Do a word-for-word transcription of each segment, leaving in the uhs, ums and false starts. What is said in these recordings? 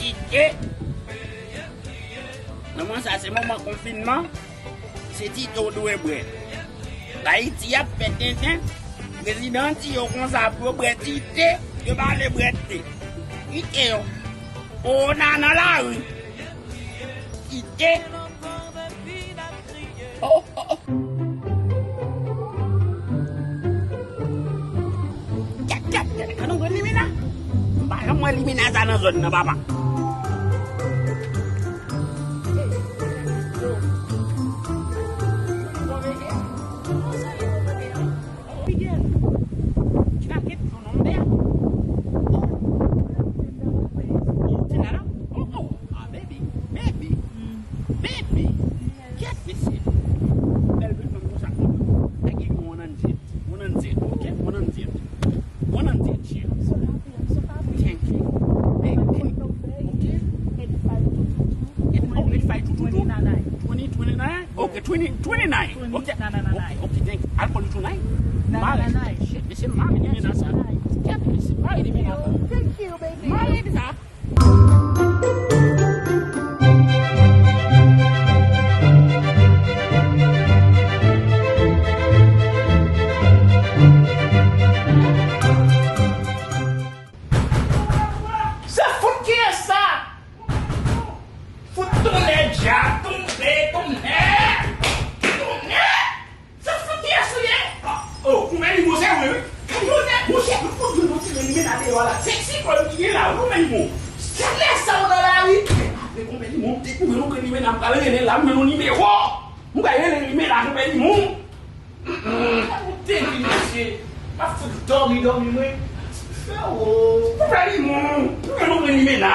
Tite. Nan moman sa, se moman konfinman. Se tite w dwe bwè. Ayiti ap fè tenten. Prezidan di yo konsa pou yo bwè tite. Yo pa vle bwè tite. Tite yo. Kowona nan lari. Tite. Oh, oh, oh. Kèt, kèt, kèt. An nou pran limena. M pa janm wè limena sa nan zòn nan, papa. Miguel, tu n'as que ton nom. Oh, oh, oh, ah, baby, baby, baby. Kèt, mesye. Bèl, bèl fanm konsa. Nèg ki one hundred, one hundred, ok, one hundred. One hundred, yeah. Thank you. Thank you. Ok. Eight five two two two. Eight, oh, eight five two two two. Twenty, twenty-nine. Ok, twenty, twenty-nine. Ok. Ok, ok, thank you. I'll call you tonight. Marriage. Shit, mesye, marriage, mesye. Thank you, baby. Marriage, sa. Se fout ki ye sa? Fout tonnè djab, tonbe, tonnè, tonnè. Se fout ki ye sou ye? Oh, oh, ou mèt li bon, se vre, wi. Gade yon nèg, monchè, nou fout jwenn yon ti limena deyò la. Se ti kò ki gen la, ou mèt li bon. Se lè sa ou nan lari. Apre konpè li monte, ou mèt yon limena, m pral rele la, m mèt yon nimewo. M pral rele limena, konpè li bon. Ou te di, mesye, m ap fout dòmi, dòmi, mwen. Frero. Konpè li bon. Ou mèt yon limena.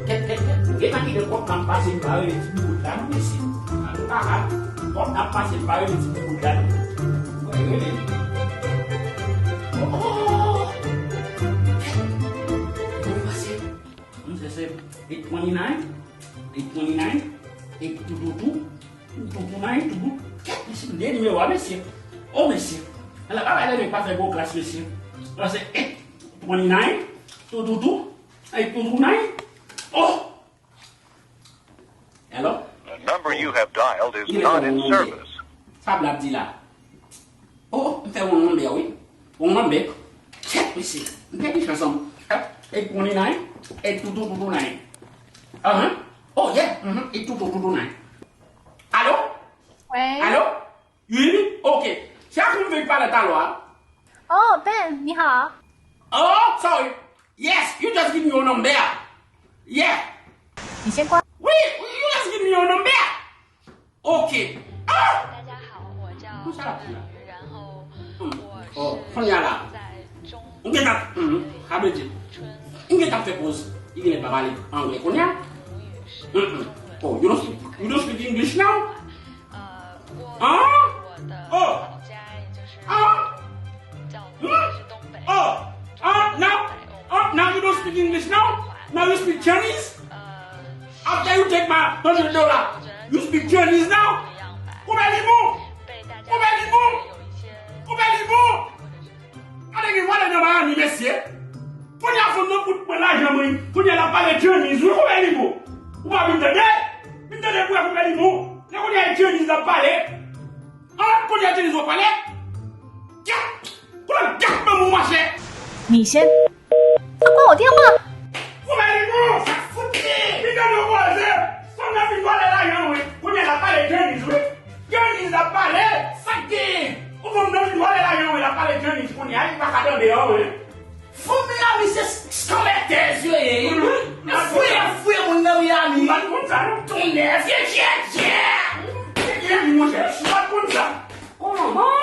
Kèt, kèt, kèt. Gen nan ki de kòb nan pase m pa rele ti bout la, non, mesye. An nou pa ka. Kòb nan pase m pa rele ti bout la, non. Mwen rele. Oh, oh, oh, oh. Kèt. Mwen pase. Mwen se se eight twenty-nine, eight twenty-nine, eight two two two, two two nine, two two. Kèt, mesye, m de nimewo a, mesye. Oh, mesye. Ala, pa bay de nèg pa fè gwo klas, mesye. Sa se eight twenty-nine, two two two. Ay, pou moun ay. Oh! Hello? The number you have dialed is not in service. Sa bla ap di la? Oh, m fè wrong number, wi. Wrong number. Kèt, mesye. M pèdi chans an. Eight twenty-nine, eight two two two nine. Uh-huh. Oh, yeah. Mm-hmm. Eight two two two nine. Alo? Wi. Alo? Wi, wi, ok. Se ak mwen m vle pale talè a. Oh, Ben, 你好。 Oh, sorry. Yes, you just give me your number. Yeah. 你先挂。 Wi, you just give me your number. Ok. Ah! 大家好，我叫 Pou sa l ap di la? 然后 Hmm. 我 Oh, 是 kounye a la. 在中 M gen tan, hmm, sa vle di, m gen tan fè poz. Li genlè pa pale anglè kounye a. Mm-mm. Oh, you don't speak, you don't speak English now? Huh? Oh. Huh? Oh. Huh? Now? Oh, now you don't speak English now? Now you speak Chinese? After you take my hundred dollar, you speak Chinese now? Konpè li bon! Konpè li bon! Konpè li bon! Gade gen vòlè nan Miami, mesye. Kounye a fanm nan fout pran lajan mwen. Kounye a l ap pale Chinese, wi, konpè li bon. Ou pa vin tande? Vin tande pou wè konpè li bon. Lè kounye a e Chinese l ap pale. An, kounye a Chinese w ap pale. Gad! Kounye a gad manman w, machè. 你先。 Ankò, di ankò. Konpè li bon, sa fout li. Vin tande w poze. Fanm nan fin vòlè lajan mwen. Kounye a l ap pale Chinese, wi. Chinese l ap pale, sa k gen? Ou konn nan vin vòlè lajan mwen, l ap pale Chinese kounye a, li pa ka tande an, wi. Fanm Miami se skanmètèz yo ye. Fouye, fouye moun nan Miami. M pa t konn sa, non. Tonnè, vye djèdjè. Vye Miami, monchè, m pa t konn sa. Oh, manman.